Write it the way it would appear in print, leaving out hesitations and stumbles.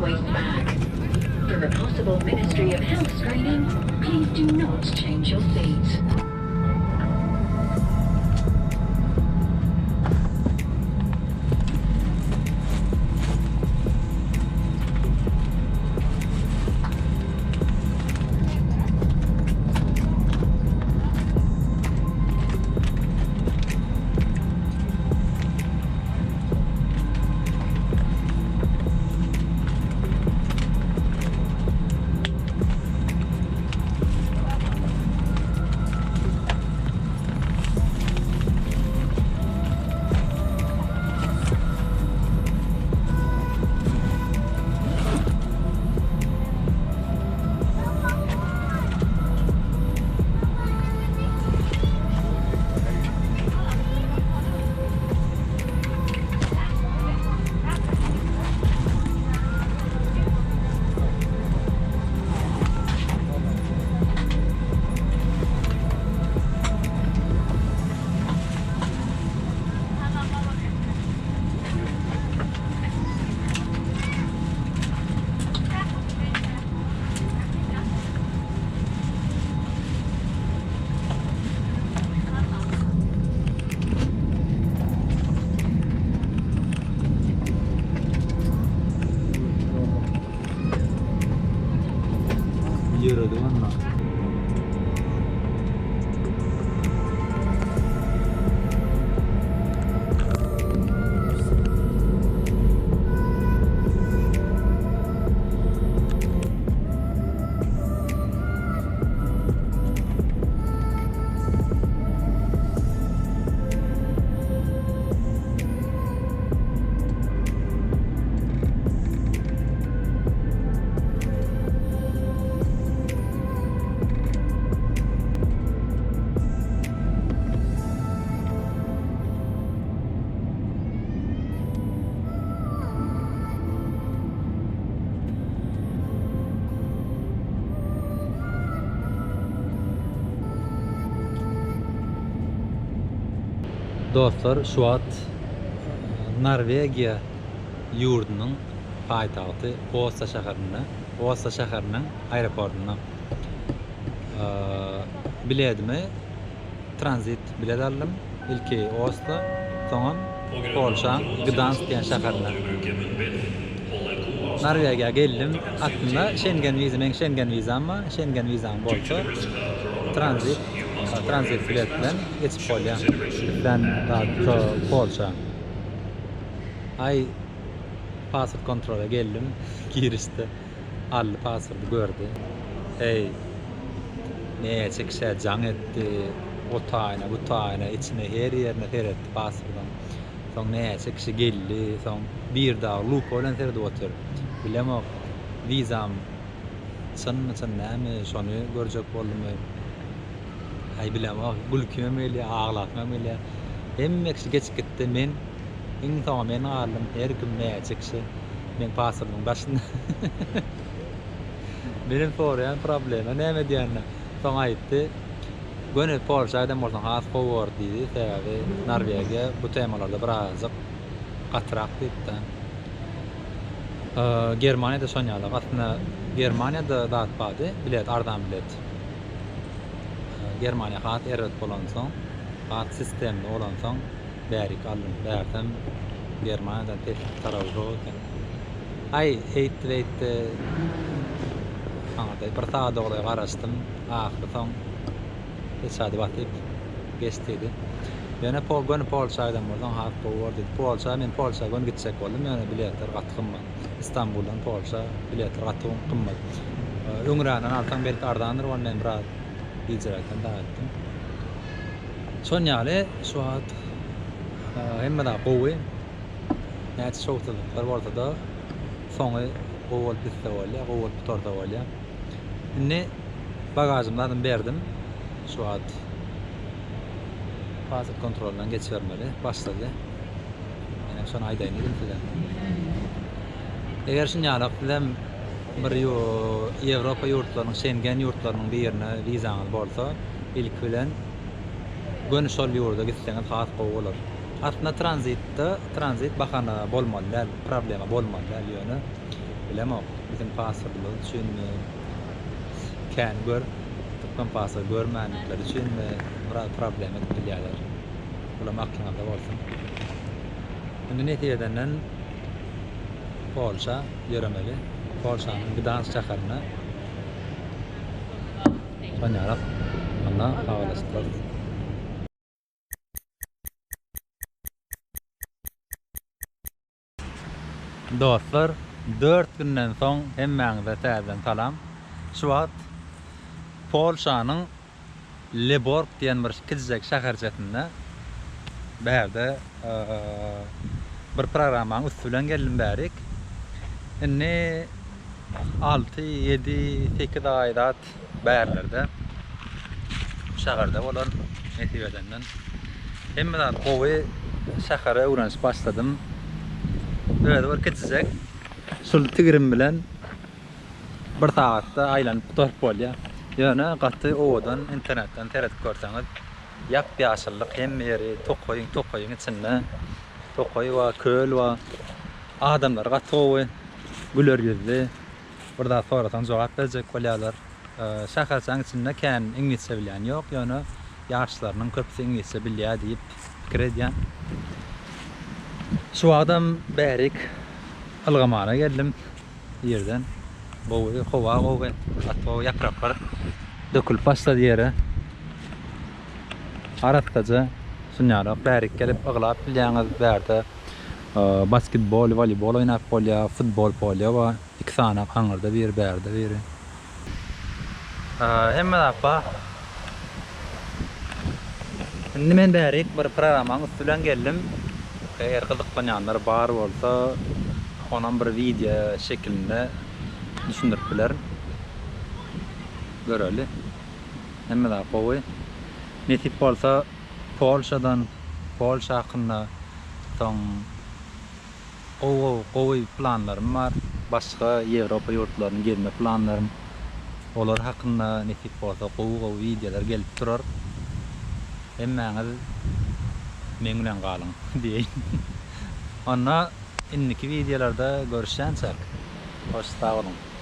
waste bag. For a possible Ministry of Health screening, please do not change your seat. Ýöredi onda. Dostlar şu wagt Norwegiýa ýurdunyň paýtagty Oslo şäherinde, Oslo şäheriniň aeroportynda biledimi tranzit bilet aldym. Ilki Oslo, soňam Polşaň Gdansk diýen şäherine. Norwegiýa geldim. Aslynda Şengen wiza, meň Şengen wizam bar. Şengen wizaň bolsa tranzit, tranzit bilet bilen geçip bolýar. Islän zat şo Polşa. Aý pasport kontrola geldim. Girişde aldy pasporty gördi. Eý näçe kişä jaň etdi. O taýyna, bu taýyna, içine her ýerine seretdi pasportyň. Soň näçe kişi geldi, soň bir dagy lupa bilen seredip otyr. Bilemok, wizam çynmy, çyn dälmi, şony görjek boldumy. Aý bilemok, gülkimem gelýär, aglasymam gelýär. Hemme kişi geçip gitdi, men iň soňa men galdym. Her kim näçe kişi meň pasportymyň daşynda. Menem soraýan problema näme diýende, soň aýtdy. Göni Polşa giden bolsaň has gowy bolar diýdi, sebäbi Norwegiýa bu temalarda birazajyk gatyrak diýipdi. Germaniýada şon ýaly. Aslynda Germaniýada zat bardy, bilet, arzan bilet. Germaniýa has erbet bolansoň, has sistemli bolansoň bärik aldym. Bärsem Germaniýadan pes taraby ýok eken. Aý, eýtdi-beýtdi, aňyrda bir sagada golaý garaşdym. Ahyry soň peçady basyp geç diýdi. Ýöne pol göni Polşa giden bolsaň has gowy bor diýdi. Polşa men Polşa göni gitjek boldum ýöne biletler gaty gymmat. Istanbuldan Polşa biletler gaty gymmat. Öňränden alsaň belki arzandyr ony men biraz gijiräkden dag etdim. Şon ýaly şu wagt hemme zat gowy. Näçe şowsuzlyklar bolsada soňy gowy bolup gitse bolýar, gowy bolup gutarsa bolýar. Indi bagažymy zadym berdim. Şu wagt pasport kontrolyndan geçibermeli. Başlady. Menem şony aýdaýyn diýdim size. Eger şuny ýalak sizem bir Ýewropa ýurtlarynyň, Şengen ýurtlarynyň birine wizaňyz bolsa, ilki bilen göni şol ýurda gitseňiz has gowy bolar. Aslynda tranzitde tranzit bahana bolmaly däl, problema bolmaly däl ýöne. Bilemok, biziň pasportymyz üçinmi, kän gör, türkmen pasporty görmändikleri üçinmi biraz problem edip bilýärler. Bulam aklyňyzda bolsun. Indi nesip edenden Polşa ýöremeli. Polşanyň Gdansk şäherine. Şonýarak onda habarlaşyp durarys. Dostlar, dört günden soň hemmäňize täzeden salam. Şu wagt Polşanyň Lebork diýen bir kiçijek şäherçesinde bärde bir programmanyň üsti bilen geldim bärik. Indi alty, ýedi, sekiz aý zat bärlerde şäherde bolar nesip edenden. Hemme zat gowy şähere öwrenişip başladym. Özi bir kiçijek. Şul tigrim bilen bir sagatda aýlanyp gutaryp bolýar. Ýöne gaty owadan internetden seredip görseňiz ýap-ýaşyllyk hemme ýeri tokaýyň tokaýyň içinde tokaý bar, köl bar. Adamlary gaty gowy, güler ýüzli. Bir zat sorasaň jogap berjek bolýarlar. Şäherçäň içinde kän iňlisçe bilýän ýok, ýöne ýaşlarynyň köpüsi iňlisçe bilýär diýip pikir edýän. Şu wagtam bärik ylgamana geldim ýerden. Gowy, howa gowy, gaty gowy ýapraklar dökülip başlady ýere. Arassaja şunýarak bärik gelip yglap bilýäňiz bärde. Basketbol, woleýbol oýnap bolýar, futbol polýa bar. Iki sany aňyrda biri, bärde biri. Hemme zat bar. Indi men bärik bir programmaň üsti bilen geldim. Eger gyzyklanýanlar bar bolsa, onam bir wideo şekilinde düşündirip bilerin. Göreli. Hemme zat gowy. Nesip bolsa Polşadan, Polşa hakynda soň gowy gowy planlarym bar. Başga Ýewropa ýurtlaryny gezme planlarym. Olar hakynda nesip bolsa gowy gowy wideolar gelip durar. Hemmäňiz meň bilen galyň diýeýin. Onda indiki wideolarda görüşýänçäk hoş sag boluň.